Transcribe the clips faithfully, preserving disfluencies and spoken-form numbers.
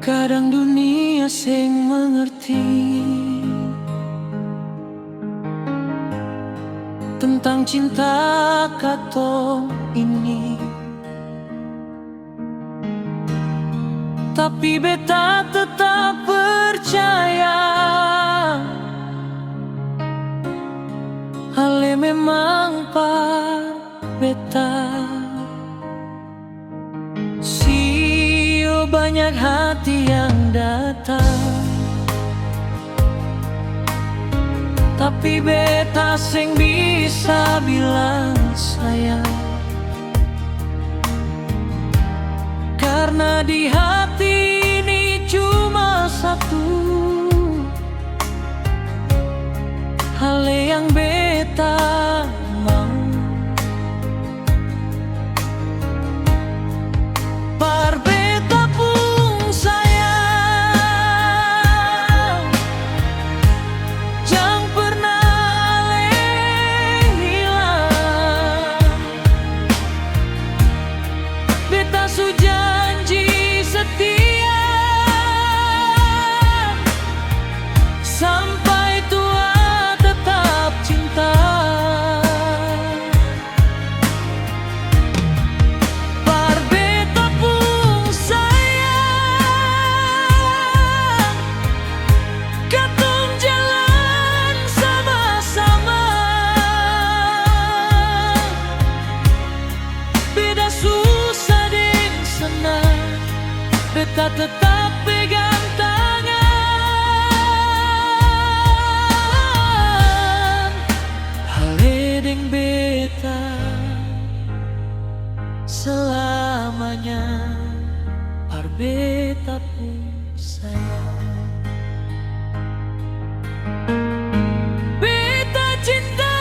Kadang dunia seng mengerti tentang cinta katong ini, tapi beta tetap percaya ale memang par beta. Sio banyak hati yang datang, tapi beta seng bisa bilang sayang, karna di hati ini cuma satu. Ale yang beta mau, par beta pung sayang, jang pernah ale hilang. Beta su janji setia sampai tua tetap cinta. Par beta pung sayang, katong jalan sama-sama. Beda susah deng senang, beta tetap pegang tangan. Ale deng beta selamanya, par beta pung sayang. Beta cinta.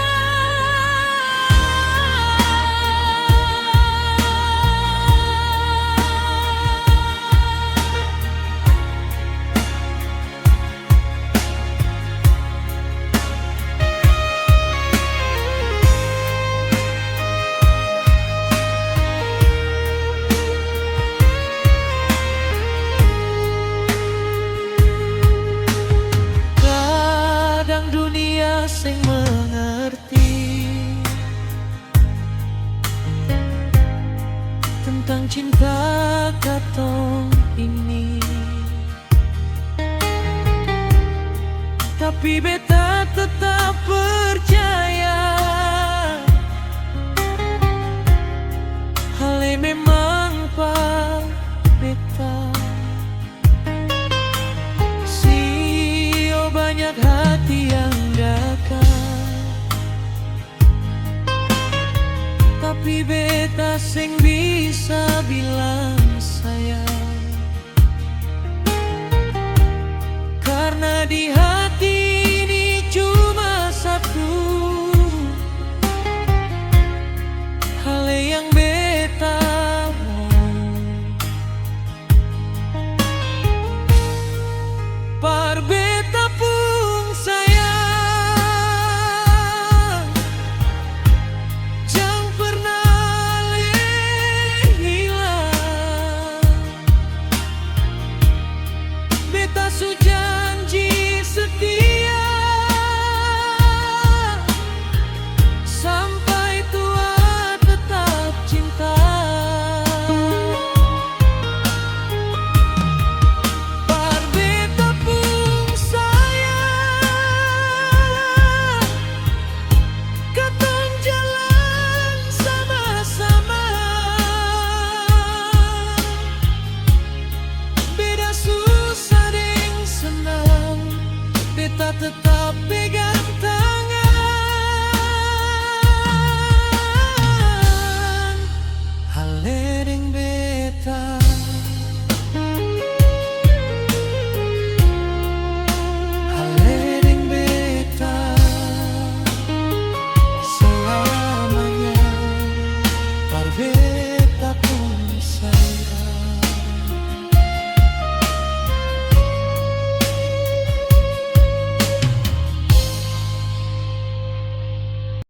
Kadang dunia seng mengerti tentang cinta katong ini, tapi beta tetap